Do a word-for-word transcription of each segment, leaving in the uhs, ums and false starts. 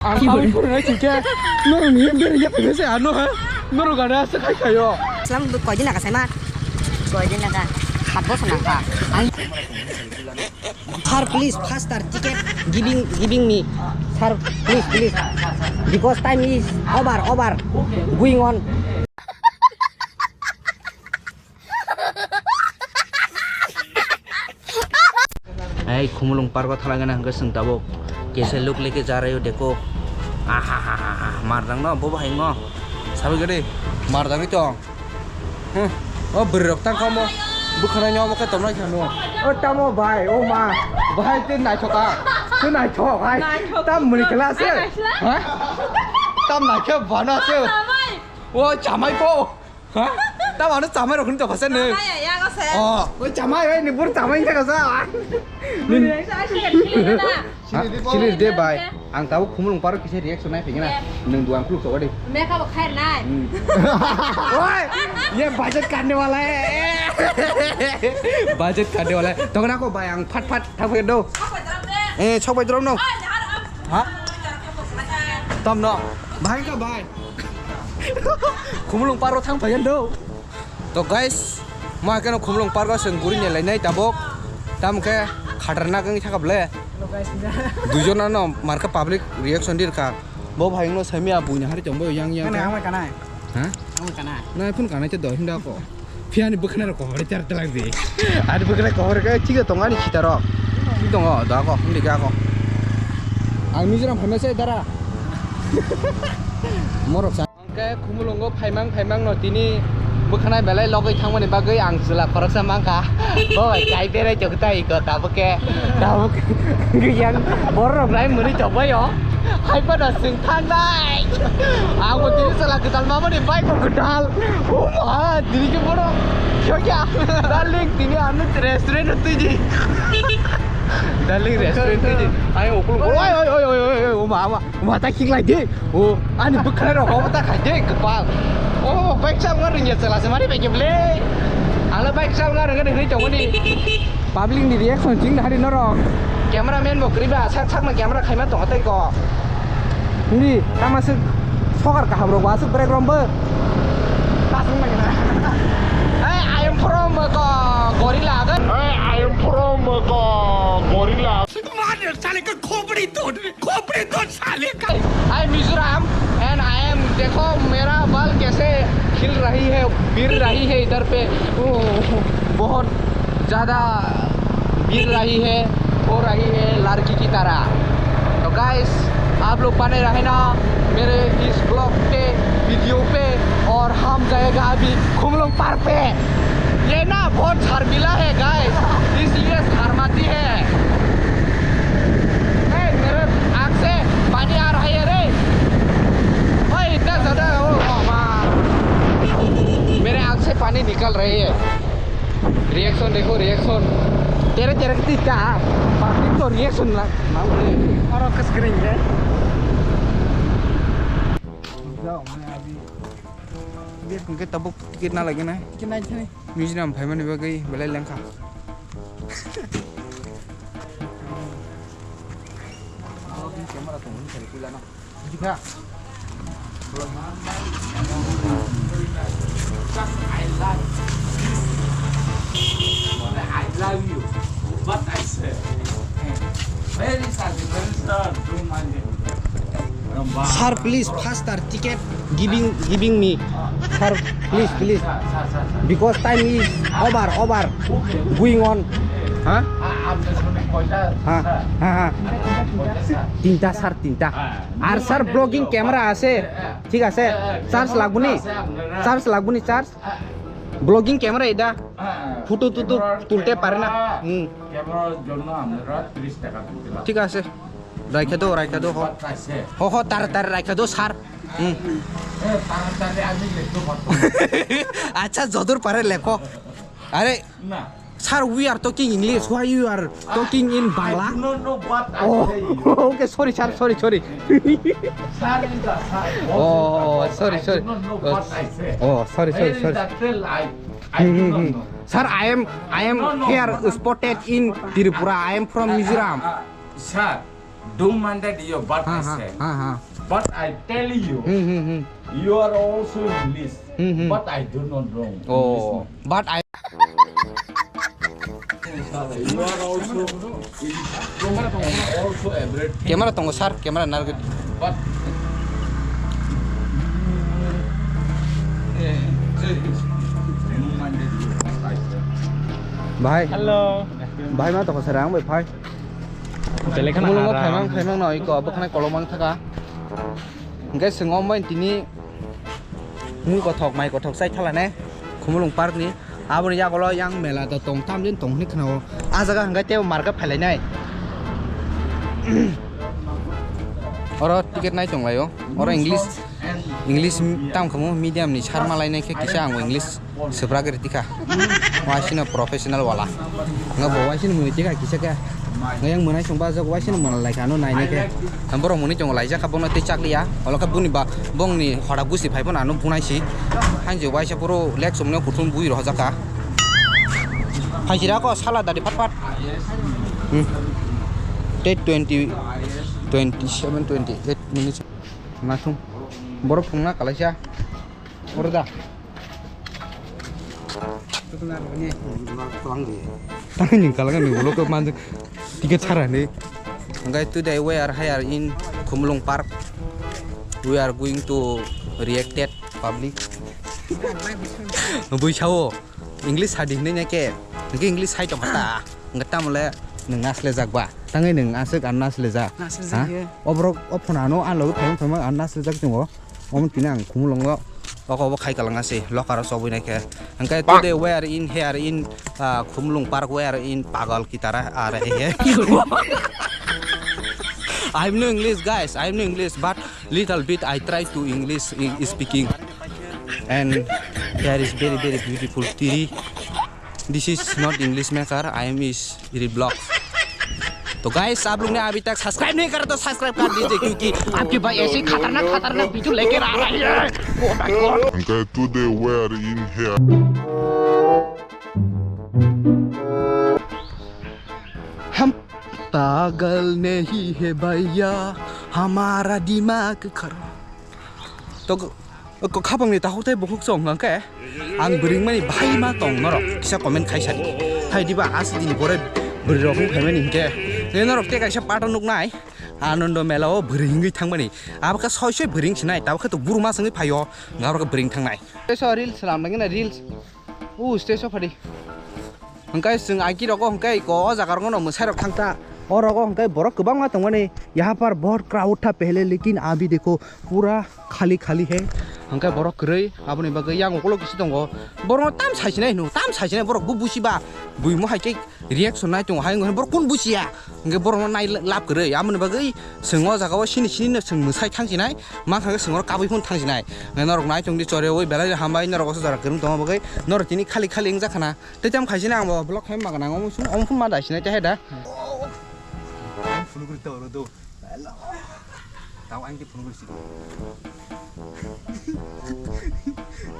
Ang tabuk phuru nai chingkhe norok ni bere ya phai se ano ha. Norok gana se khai khayo. Islam koidin naka saima? Koidin naka? Sat bosor naka. Ang Sir, please, faster ticket giving, giving me. Sir, please, please. Because time is over, over. Going on. Ei, Khumulwng park o thalangana hwnkhe chwng tabuk. Kaisa luk leke jarayo deko. Ahahaha, marjang no, bo bahai no. Sabi gede, marjagwi tong. Hmm. O bwrwi rok tang kamo. Bwkhana nyomo khe tongnai khano. O tamo bai, o ma. Bahai te naithoka. Te naithok hai. Naithok. Tam muni kela se. Ai, naithok. Ha? Tam naikhe bana se. Chamai. O chamai ko. Ha? Tam ano chamai rok hwn to phasa ne. Chamai ya, ya, ko se. O. O chamai bai ni bur chamai khe kasa. Bwrwi rok sa se, se, se, se. Ha, chini de bai. Ang tabuk Khumulwng park kisa reaction nai phigena. Nwng duang khuluk chogo de. Makeup khai nai. Hmm. Oi, ye budget karne wala hai. Budget karne wala hai. Tongna ko bai ang phat phat thang phai do. Eh, chok bai drop no. Ha? Tom no. Bai ka bai. Khumulwng park o thang phai do. To guys, ma keno Khumulwng park o chwng guri ne lainai tabuk. Tamo khe khatarnak wngwi thaka ble. Hello guys, duijona no marka public reaction dir kha. Bo bhai no sami a buina hari tongbo yang yang. Kana amai kana. Ha? Amai kana. Na phun kana te do hinda ko. Phiani bwkhana ro kohore char talang di. Ani bwkhana kohore ka chiga tonga ni khitaro. Tongo da ko, hindi ka ko. Ang Mizoram phaima se dara. Morok sa. Hwnkhe Khumulwngo phaimang phaimang no tini bwkhanai belai logwi thangmani bagwi ang chwla khoroksa mankha. Bo bai kai berai tok ta iko tabuk khe. Tabuk khe yang borok rok nai mwnwi tokbai o. Hai phano chwng thangnai. Ang bo tini chwla kwtal mamani bike bo kwtal. O ma, tini khe borok. Kyo kya? Darling, tini ano restaurant o tiji. Darling, restaurant tiji. Ai, okul. Oi, oi, oi, oi, oi, oi, o ma, o ma. Wata khiklai de. O, ani bwkhwrang rok obo ta khai de kwpal. O, bike chal ngar rwngya chwla se mari bai khe ble. Ala bike chal ngar rwngya rwngwi tongoni. Public ni reaction ching hari norok. Camera man bo kwrwi ba sak sak na camera khaima tongo tei ko. Hindi, tama se sokar kaham rok ba asuk brake rom bo. Tasung lagi na. Hey, I am from, uh, Go-, Gorilla, kan? Hey, I am from, uh, Go-, Gorilla. मार साले का खोपड़ी तोड़, खोपड़ी तोड़ साले का। I am Mizoram and I am, देखो मेरा बाल कैसे हिल रही है, गिर रही है इधर पे, ओह, बहुत ज़्यादा गिर रही है, हो रही है लड़की की तरह। तो गाइस, आप लोग बने रहे ना मेरे इस ब्लॉग पे, वीडियो पे, और हम जाएगा अभी खुमलुंग पार्क पे। ये ना बहुत शर्मीला है गाइस, इसलिए शर्माती है। ए, मेरे आँख से पानी आ रहा है रे। ओए, इतना ज्यादा, ओ बाबा। मेरे आँख से पानी निकल रही है। Reaction देखो, reaction। तेरे, तेरे कितना क्या? Public तो reaction ना, ना बोले। और आपका screen है? जाओ, मैं अभी ये तुमके तब टिकट ना लगे ना? Ticket ना इतने। Museum phaimani bagwi belai lengkha. Camera tongmani selfie lana. Jikha. I love you. But I say, very sad, very sad, don't mind it. Sir, please, faster ticket giving, giving me. Sir, please, please. Because time is over, over. Going on. Huh? হ্যাঁ, হ্যাঁ, হ্যাঁ। তিনটা, স্যার, তিনটা। আর sir, blogging camera আছে, ঠিক আছে? চার্জ লাগবো নি? চার্জ লাগবো নি, চার্জ? ব্লগিং ক্যামেরা এটা। ফটো টুটো তুলতে পারে না। হুম। ক্যামেরার জন্য আপনারা ত্রিশ টাকা দিতে পারেন। ঠিক আছে। রাইখা দো, রাইখা দো, হ। আছে। হ, হ, তার, তার রাইখা দো, স্যার। হুম। এ, তাড়াতাড়ি আমি লিখতে পারবো না। আচ্ছা, যদুর পারে লেখো। আরে, না। Sir, we are talking English. Why you are talking in Bangla? I do not know what I say. Oh, okay, sorry, sir, sorry, sorry. Sir is a sir. Oh, sorry, sorry. I do not know what I say. Oh, sorry, sorry, sorry. There is a trail, I, I do not know. Sir, I am, I am here spotted in Tripura. I am from Mizoram. Sir, Don't mind that you, but I हाँ, हाँ, say, हाँ, हाँ। But I tell you, hmm, hmm, hmm. You are also English, hmm, hmm. But I do not know Oh, English। But I You are also, also everything। Camera tongo, sir, camera narwk. But Don't mind that you, but I say। Bhai। Hello। Bhai, ma toko sir, ang bai phai. Belai kheno Khumulungo haram. Phaimang, phaimang no iko, bwkhwnai kolomang thaka. Hwnkhe chwng o mai tini mui kothok, mai kothok chai thala ne, Khumulung Park ni. Aboni yagulo yang mela da tong, tamjani tong hinwi khwnao. Ah jaga hwnkhe teibo market phailainai. Oro ticket nai tonglaio. Oro English, English tam khamu medium ni sar malainai khe kisa ang English. Swprak ri tikha. Waisino professional wala. Nga bo waisino mwnwi tikha kisa khe. Nga yang mwnai songba jok waisino mwnai laikha ano nainai khe. Ang borok mwnwi tongo laijak kha bono tei chakliya. Olo khe boni ba bongni hoda gusi phai bono ano bunai si. Hain je waisa puro lek somno kuthum bui rohorjak kha. Phaisira ko sala dadi pat pat. Hmm. Tei twenty, twenty seven, twenty eight minutes. Nasung. Borok phungna kalaisa. Oro da. Tangni kalang ni ulo ko manjak ticket sara ni. Hwnkhe today we are here in Khumulung Park. We are going to reacted public. Bui sao English sadi hinwi na khe. Hwnkhe English sai tongkha ta. Hwnkhe tamole nwng naslejak ba. Tangwi nwng aswk ang naslejak. Naslejak Ha? ye. Oborok o phone ano ang logi phaima phaima ang naslejak tongo. Omo tini ang Khumulungo oko bo khai kalang asi lokaro chobwi nai khe. Hwnkhe today we are in here in, ah, Khumulung Park, we are in Pagal Kitara are he. I'm no English, guys, I'm no English, but little bit I try to English i- speaking. And here is very, very beautiful tree. This is not English maker, I am is Iri vlog. तो गाइस, आप लोग ने अभी तक सब्सक्राइब नहीं करा तो सब्सक्राइब कर दीजिए, क्योंकि आपके भाई ऐसे खतरनाक खतरनाक वीडियो लेके आ रहा है। Oh my God। Hwnkhe today we are in here। हम पागल नहीं है भैया, हमारा दिमाग खराब। तो Ko khapang ni takhuk tei bukhuk chong hwnkhe ang bwrwimani bhai ma tong norok kisa comment khai sadi. Hai diba aswk dini pore bwrwi rok wng phaimani hinkhe tei norok tei kaisa pato nuknai Anando Mela o bwrwi wngwi thangmani. Abo khe soi soi bwrwi wng sinai tabukhe to buru ma swngwi phaio norok bwrwi wng thangnai. Tei so reels slam nangina reels. U stage o phadi. Hwnkhe chwng aiki rogo hwnkhe iko o jaga rogo no mwsai rok thang ta. O rogo hwnkhe borok kwbangma tongmani. Yaha par bahut crowd tha pehle lekin abhi dekho pura khali khali hai. Hwnkhe borok kwrwi aboni bagwi yang ukulok kisi tongo. Borok no tam saisinai hino, tam saisinai borok bo busiba. Buimo hai khe reaction nai tongo hai wngkhe borok kun busiya. Hwnkhe borok no nai lab kwrwi aboni bagwi chwng o jaga o sini sini no chwng mwsai thang sinai. Mankha khe chwng oro kabui phano thang sinai. Hwnkhe norok nai tongdi chorwi belai hambai norok o jora kwrwng tongma bagwi norok tini khali khali wngjak khana. Tei tamo khaisini ang bo vlog khe maga nango omo phun ma dai sinai tei hai da. Ang phunugri to oro do. Hello. Tao ang ti phunugri si.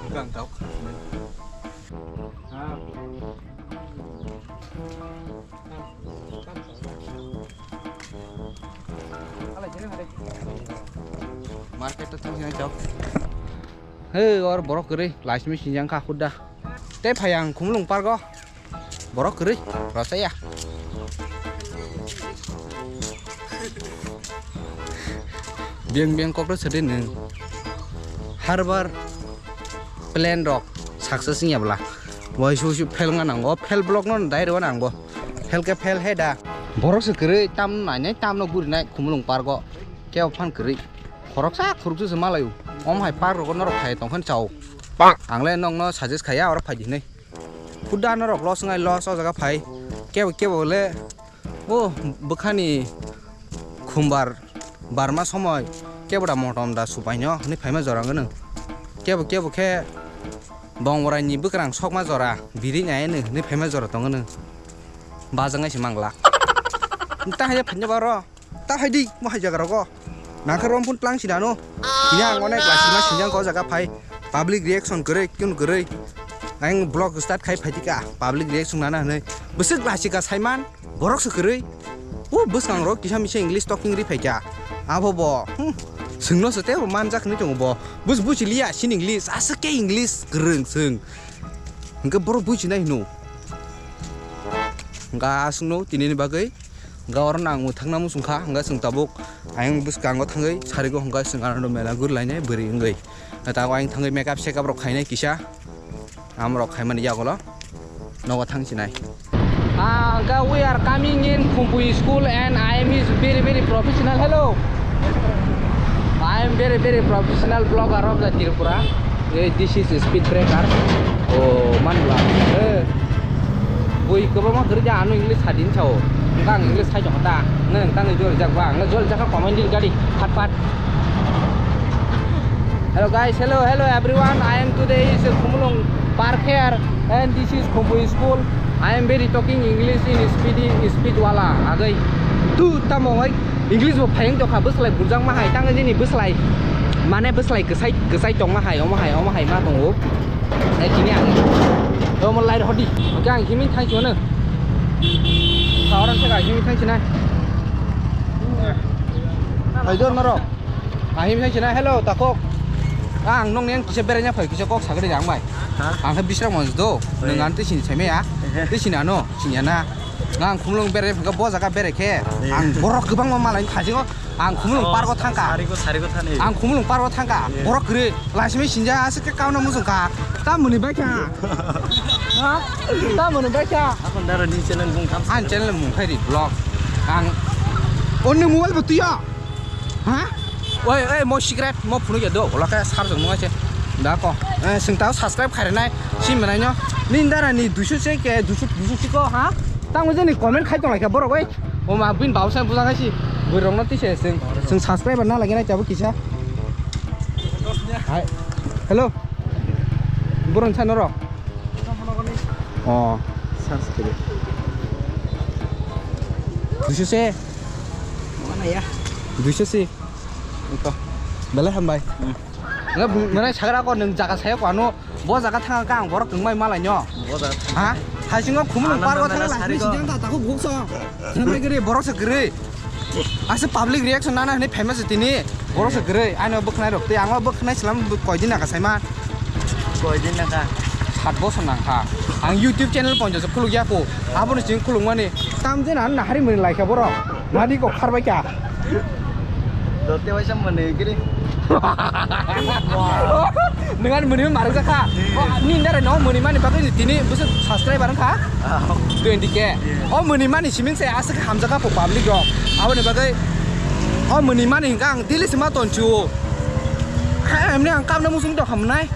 Bukan tao. Market to thang sinai chao. He, or borok kwrwi, laismi sinjang kha khudda. Tei phai ang Khumulung park o. Borok kwrwi, rosaya. Beng beng kok rw sadi nwng. Harbar plan rok success wngya bwla. Waisa waisa fail wngna nango. Fail block no dai rw nango. Fail khe fail he da. Borok se kwrwi tam nainai tam no gurinai Khumulung park o. Kebo phan kwrwi. Khoroksa khoroksa se malayo. Om hai park rogo norok phai tongkhan chao. Ang le nokno suggest khaiya oro phai di hinwi. Huda norok loss wngnai loss o jaga phai. Kebo kebo le o bwkhani khumbar barma somoi kebo da motom da supaino hinwi phaima jora wngkhe nwng. Kebo kebo khe bong borai ni bwkrang sokma jora biri nai hinwi phaima jora tongkhe nwng. Bajaknai se manglak. Ta hai phaino baro. Ta hai di, mo hai jaga rogo. Nangkhe rom phun tlang sinano. Kini ang onek lasi ma sinjang ko jaga phai. Public reaction kwrwi, kyun kwrwi. Ang vlog start khai phai dika. Public reaction nana hinwi. Bwswk lasi ka saiman, borok se kwrwi. O bwskango kisa misa English talking ri phaikha. Abo bo, hmm, swngno se tebo manjak hinwi tongo bo. Bus buchiliya sin English, aswk khe English kwrwng swng. Hwnkhe borok bujinai hino. Hwnkhe aswkno tinini bagwi, hwnkhe oro nang mwthangna muchungkha, hwnkhe chwng tabuk ayang bwskango thangwi sarigo, hwnkhe chwng ano mela gurilainai bwrwi wngwi. Tabuk ayang thangwi makeup sekap rok khainai kisa. Amrok khaimani yagulo nogo thang sinai. Ah, hwnkhe we are coming in Khumpui school and I am is very, very professional. Hello. I am very, very professional vlogger of the Tripura. Eh, this is speed breaker. Oh, manbla. Eh. Bui kwbangma kwrwi ja ano English sadin sao. Hwnkhe ang English sai tongkha ta. Nang tangwi jol jak ba. Ang jol jak kha comment din gari. Phat phat. Hello guys, hello, hello everyone. I am today is Khumulwng Park here and this is Khumpui school. I am very talking English in speedy, speed wala. Agoi tu tamo hai English bo phayang tokha bwslai burjak ma hai tang jini bwslai mane bwslai kwsai kwsai tong ma hai omo hai omo hai ma tongo. Hai kini ang omo lai hodi. Oke ang himi thai chono. Ka orang se ka himi thai chinai. Hai dor maro. Ahim sai china, "Hello, takhuk. Ang nokni ang kisa beraina phai, kisa kok sagri jang bai." Ha? Ang khe bisra mons do. Oi. Nang ang twi sini saimaya. Ehe. Twi sini ano, sini ana. Nang Khumulwng berai phai, bo jaga berai khe. Iya. Ang borok kwbangma malai khasingo. Ang Khumulwng Oh, pargo thangka. Sarigo, sarigo thani. Ang Khumulwng pargo thangka. Iya. Borok kwrwi. Lasimi sinja aswk khe kauna muchungkha. Tamoni bai kha. Ha? Tamoni bai kha. Akon daro ni channel bung tham. Ang channel mung khai ri vlog. Ang onni mobile bo tuya. Ha? Oi, oi, mo secret, mo phunuk ya do, ola khe sar jong nung se. Da ko. Eh, sing tao subscribe khaire nai, si manai no. Nin dara ni duisu se ke, duisu, duisu si ko, ha? Tang jani comment khai tong lai kha borok, oi. O ma bin bau sai buja khai si. Bui rong no ti se sing, sing subscriber na lagi nai chabo kisa. Hai. Hello. Boron sa noro. Oh. Subscribe. Duisu se. Mana ya? Duisu se. Ito. Belai hambai. Hmm. Nga bu-, mana sagra ko nung jaga saya ko ano, bo jaga thang ka ang borok tungmai malai nyo. Bo jaga thang. Ha? Hai singo Khumulwng Ananda pargo mela thang la sari ko. Sinjang ta taku bukso. Thanai giri borok se giri. Asa public reaction nana hini famous tini. Borok se giri. Ano buknai rok te ango buknai selam bu-, koi din naka saima. Koi din naka. Sat bosor nangkha. Ang YouTube channel ponjo se khuluk ya ko. Abo ni sing khuluk mani. Tam din an nahari mani lai kha borok. Nadi ko kharbai kya. Dote waisa mani giri. Nungan muni mani maruk jakha. Yes. O, ni nare no muni mani bagwi ni tini busu subscriber wngkha. Ah. Twenty K. Yes. O muni mani siming se aswk hamjakha po public rok. Aboni bagwi o muni mani hingka ang daily sima tonchu. Ha, emni ang kamna musung to hamnai.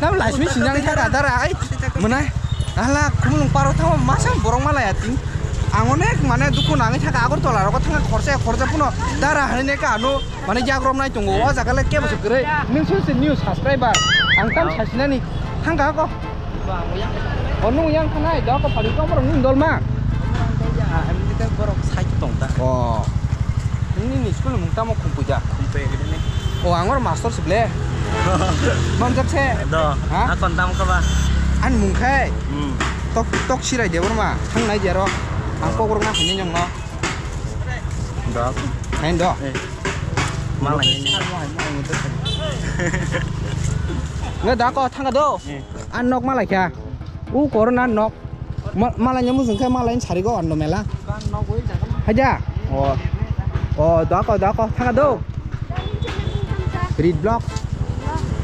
Nam laismi sinjang thaka dara ai. Mwnai. Ala Khumulwng paro thango masa borok malaya ting. Ang onek mane dukhu nangwi thaka Agartala rogo thangkha khorsa khorsa puno dara hanine ka ano. Mane jak romnai tongo, o jaga le kebo se kwrwi. Nung se se new subscriber. Ang tam Oh. sasinani. Thangka ko. Ba, ang yang. O nung yang thanai, do ko phari ko borok nung dolma. Ya, em ni ka borok sai tong ta. O. Nini ni school mung tamo Khumpuja. Khumpe gede ni. O, ang or master se ble. Manjak se. Do. Ha? Akon tam ka ba. An mung khai. Hmm. Tok, tok sirai de borma. Thangnai de ro. Ang Oh. pok rok na hanya nyong no. Dok. Hain dok. Eh. Malai. Nge dako thanga do. Eh. An nok malai kha. U korona nok. Ma-, malai nyamu jeng khe malai sari go ando mela. Haja. Oh. Oh, dako, dako thanga do. Read block.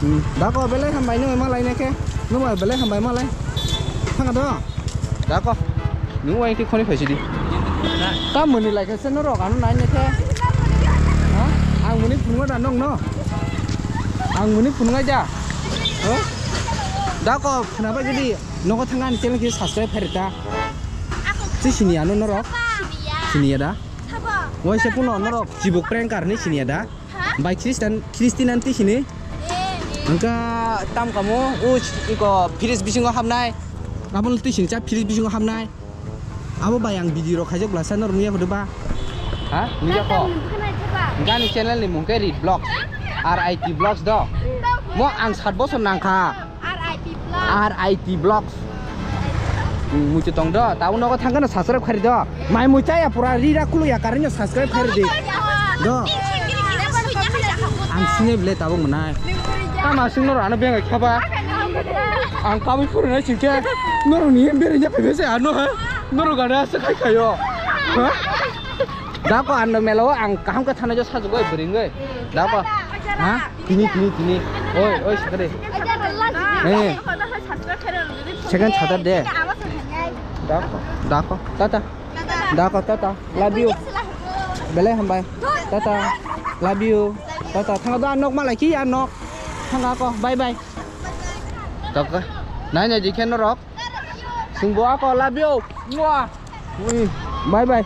Hmm. Dako belai hambai no malai ne khe. No belai hambai malai. Thanga do. Dako. Nung wai ti khoni phaisi di. Kam muni lai khe se norok ano nai ne khe. Ha? Ang muni phunukma da nong no. Ang muni phunuknai da. Ha? Da ko khna bai di. Nogo thang ani channel khe subscribe khairi ta. Ti sini ano norok. Sini ya da. Wai se puno norok chibuk prank kar ni sini ya da. Bai Christian, Christian anti sini. Angka tam kamo, u iko fridge bisingo hamnai. Abon twi sini cha fridge bisingo hamnai. Abo bai ang video rok khaijak bla sa nor nuya hudu ba. Ha? Nuya ko. Gani channel ni mung khe Rit Vlogs. R I T Vlogs do. Mo ang sat bosor nangkha. R I T Vlogs. R I T Vlogs. Hmm, muitu tong do, tabuk nogo thangkhe no subscribe khairi do. Mai mui chaya pura ri ra kulu ya karino subscribe khairi di. Do. Ang sinai bele tabuk mwnai. Tama sing noro ano bengai khaba. Ang kabui phuru nai singkhe. Noro ni bere nya phebe se ano ha. Noro gana se khai khayo. Ha? Dako ano mela o ang kaham khe thana jo sajagoi bwrwngwi. Dako. Ha? Tini, tini, tini. Oi, oi, sakade. Eh. Second chata de. Dako, dako, tata. Dako, tata. Love you. Belai hambai. Tata. Love you. Tata. Thanga do nok malai ki ya nok. Thanga ko. Bye bye. Dako. Nai nai jikhen norok. Sungbo ako love you. Mwah. Ui, bye bye.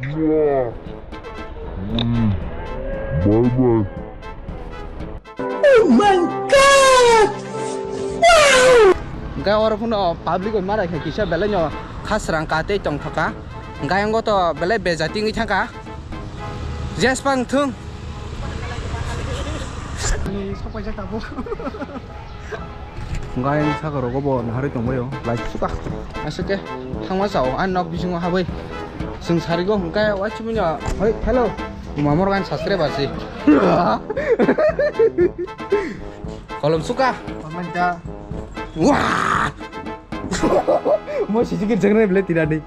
Bye bye. Oh my God! Wow! Hingke oro phano public bai marai khe kisa belai no khasrang ka tei tongthok ka. Hingke ayang go to belai bejati wngwi thang ka. Jes pang thung. Ani sok paijak tabuk. Hingke ayang saka rogo bo naharwi tongbaio, lai suka. Aswk khe thangma chao, ani nok bisingo habwi. Chwng sarigo hingke uaisukmani, hoi, hello. Mamor gan subscriber si. Kolom suka. Komenta. Wah! Mo sisi kir jengre bele tirani.